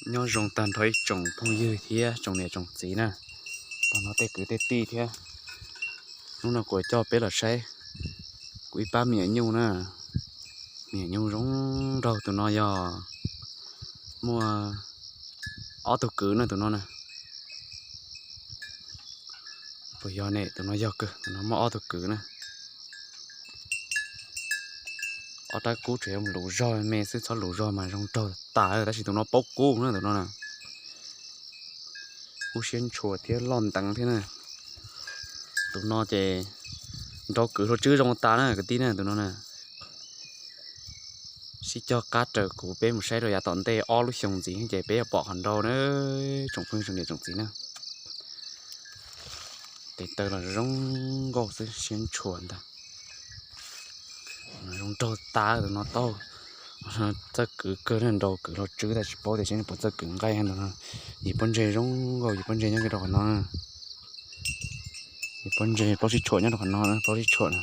Nyob zoo tag nrho ib tsoom phooj ywg thiab tsoom niam tsoom txiv na, tag nrho tej kwv tej tij thiab. Hnub no kuv coj peb los saib kuv ib pab me nyuam nyuj na. Me nyuam nyuj zoo nraug, tus no yog muaj ob tug kwv na tus no na. Puas yog ne? Tus no yog kawg, tus no muaj ob tug kwv na. Ob rab kub tsuas yog lus zog me xwb, txhob lus zog mas zoo nraug tas, tab sis tus no paub kub na tus no na. Kub siab ntshua thiab loj nteev thiab na. Tus no ces nrau kwv hluas tswb zoo tas na kwv tij na tus no na. Sib cog qab raws kuv peb mus saib rau yav tom ntej ob lub xyoo ntxiv ces peb yuav pom qhov nrau na, tsoom phooj ywg tsoom niam tsoom txiv na. Tes taw los zoo nkauj xwb, siab ntshua ntag. Zoo nraug tas tus no tau. Txawj kwv kawg na, nrau kwv hluas tswb tab tsis paub tias seb nws puas txawj kwv nqaij no. Yim pob ntseg zoo nkauj, yim pob ntseg nyob kiag rau qhov no. Yim pob ntseg plaub tsib tshuam nyob rau qhov no, plaub tsib tshuam na.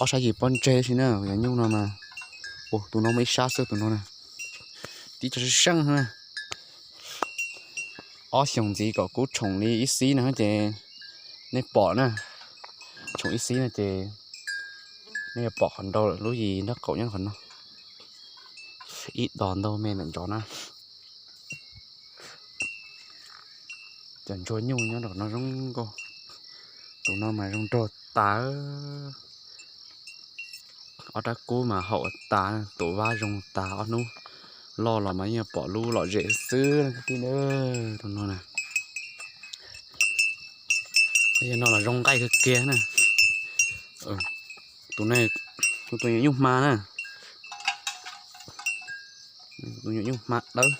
Ob sab yim pob ntseg si na, yog nyuj no mas. Tus no muaj ib sab xwb tus no na. Tib co seej seej na. Ob xyoos ntxiv kom kub tshoom li ib xib no ces nej pom na. Tshoom ib xib no ces nej yuav pom qhov nrau lawm, lub yim nraub qaum nyob qhov no. Ib dos ntau me ntawm ntsov na. Cov ntsuag nyuj nyob rau qhov no zoo nkauj. Tus no mas zoo nraug tas. Ob rab kub mas haum tas, tus vab zoo tas, ob hnub loj los mas yeej pom lub lom zem xwb xwb na. Tus no na, yog no los zoo nqaij kawg kiag na. Tus no, tus nyuam nyuj hma na. Tus nyuam nyuj hma dawb,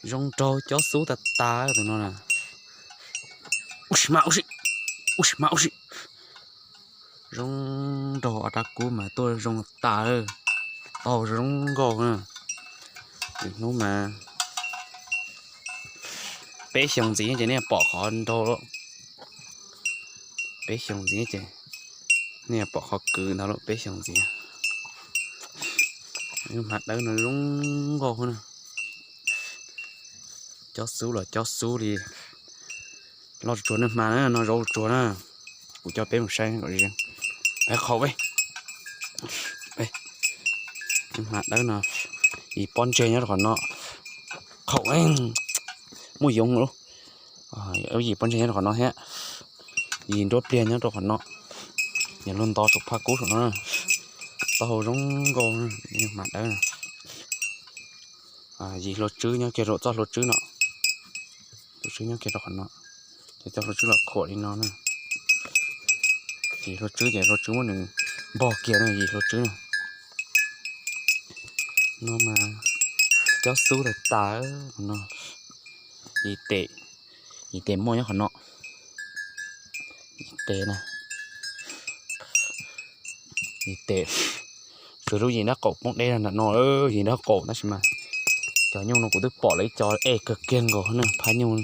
zoo nraug cob xub tas tas tus no na. Ub si mas ub si, ub si mas ub si. Zoo nraug, ob rab kub mas tuaj zoo tas, taug zoo nkauj na. Hnub mas peb xyoos ntxiv ces nej pom qhov nrau. Peb xyoos ntxiv ces nej pom qhov kwv ntag lauj, peb xyoos ntxiv. Hma dawb no zoo nkauj na. Cob xub los cob xub li. Loj tsuag tsuag na, hma na, no zaub tsuag na. Kuv coj peb mus saib kom ze. Qhaum, hma dawb no, yim pob ntseg nyob rau qhov no. Qhaum, muaj yoov lawm. Yim pob ntseg nyob rau qhov no thiab. Yim nruab pliag nyob rau qhov no. Yog luag nto saum phaj kub saum no. Taub hau zoo nkauj, hma dawb. Yim hluas tswb nyob kiag rau txoj hlua tswb no. Hlua tswb nyob kiag rau qhov no. Ces txoj hlua tswb los khuam li no na. Yim hlua tswb ces hlua tswb muab nws npog kiag na, yim hlua tswb na. No mas cob xub tas tas no. Yim tes, yim tes muaj nyob qhov no. Yim tes na. Yim tes, tsuas lub yim nraub qaum poob deb nram no, yim nraub qaum tab sis mas cov nyuj no kuv twb pom lawv ib co ej kawg kiag nkaus na, phab nyuj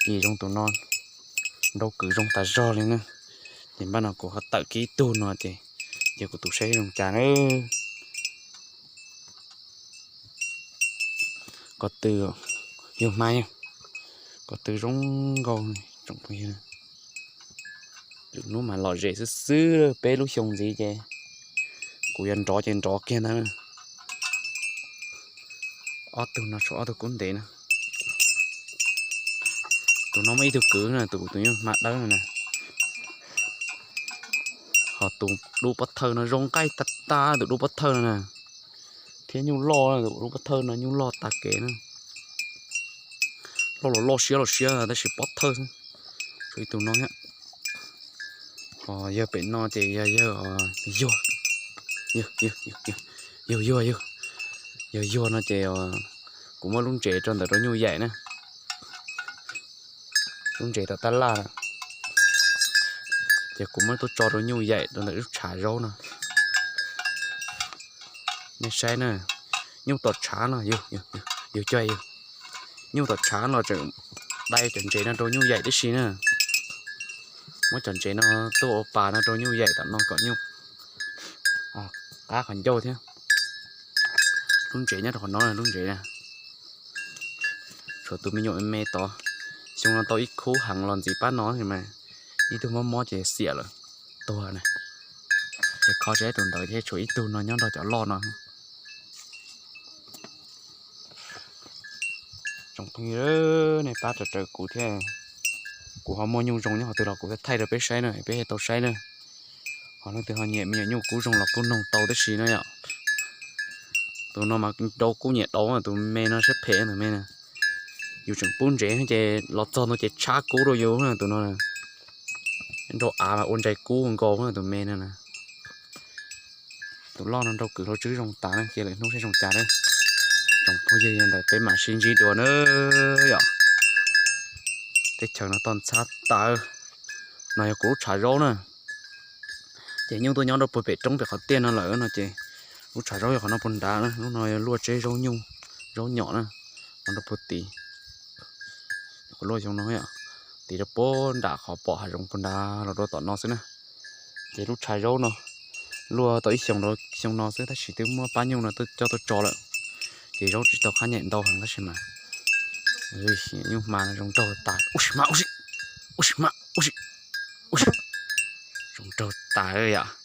yim zoo tus no, nrau kwv zoo tas zog li na. Ces npaj no kuv ho tawm kiag ib tug no ces, ces kuv tus saib zoo cas na. Ko tw, yug hma, ko tw zoo nkauj tsoom phooj ywg. Lwm hnub mas lom zem xwb xwb, peb lub xyoo ntxiv ces kuv yuav nrov ces nrov kiag ntag. Ob tug no tshuav ob tug kub ntev na. Tus no muaj ib tug kwv na, tus tus nyuj hma dawb no na. Ho tus dub pob thawj no zoo nqaij tag tag, tus dub pob thawj no na. Thiab nyuj loj, tus dub pob thawj no nyuj loj tag kev na. Loj los loj siab los siab tab sis pob thawj xwb. Tshuav ib tug no thiab. Ho yawg pem no ces yog yawg, yawg, yawg, yawg yuag, yawg yuag no ces kuv muab lub ntsev rau ntawm rau nyuj yaim na. Lub ntsev tom tab laj na, ces kuv muab tuaj tso rau nyuj yaim rau ntawm lub tshav zaub no. Nej saib na, nyuj tom tshav no, yug, yug cov, yug, nyuj tom tshav no tseem dai cov ntsev no rau nyuj yaim tib si na. Muab cov ntsev no tuaj ua pas no rau nyuj yaim tom no kom nyuj qab qhov ncauj thiab. Lub ntsev nyob rau qhov no, lub ntsev na. Tshuav tus me nyuam me me tod, xyoo no tau ib khub heev los ntxiv pab no mas ib tug mob mob ces xiam lawm, tuag na. Ces kho seb tus ntawd ces tshuav ib tug no nyob nrog cov loj no. Tsoom phooj ywg, nej pab raws raws kuv thiab, kuv ho muaj nyuj zoo nyob qhov twg los kuv thiaj thaij rau peb saib na, peb thiaj tau saib na. Ho leej twg ho nyiam me nyuam nyuj kub zoo los kuj noog tau tib si na yom. Tus no mas rau kub nyiam daus, tus me no siab phem tus me na. Yus tseem pub ntsev ces los txog no ces tshab kub rau yus tus no. Nrau av mas ua ntsais kub nkaus tus me no na. Tus loj no nrau kwv hlau tswb zoo tas na, cia lwm hnub seb zoo cas na. Tsoom phooj ywg, yog li ntawd peb mam sib ntsib dua na yom. Teb chaws no toj ntxhab tas. No yog kuv lub tshav zaub na. Ces nyuj tuaj nyob rau puag pem roob pem qhov tiaj no lawm no ces lub tshav zaub yog qhov no puag nrad na, lub no yog luaj tseb zaub nyuj, zaub nyom na, no rau puag tid. Kuv luaj xyoo no, tim rau puag nram qhov pom hav zoov puag nrad los rau tom no xwb na. Ces lub tshav zaub no luaj tau ib xyoo rau xyoo no xwb tab sis twb muab pab nyuj no coj tuaj tso lawm. Ces zaub tsis tau qab nyaim ntau heev tab sis mas nyuj hma no zoo nraug tas. Ub sis mas, ub sis, ub sis mas, ub sis, ub sis, zoo nraug tas yom.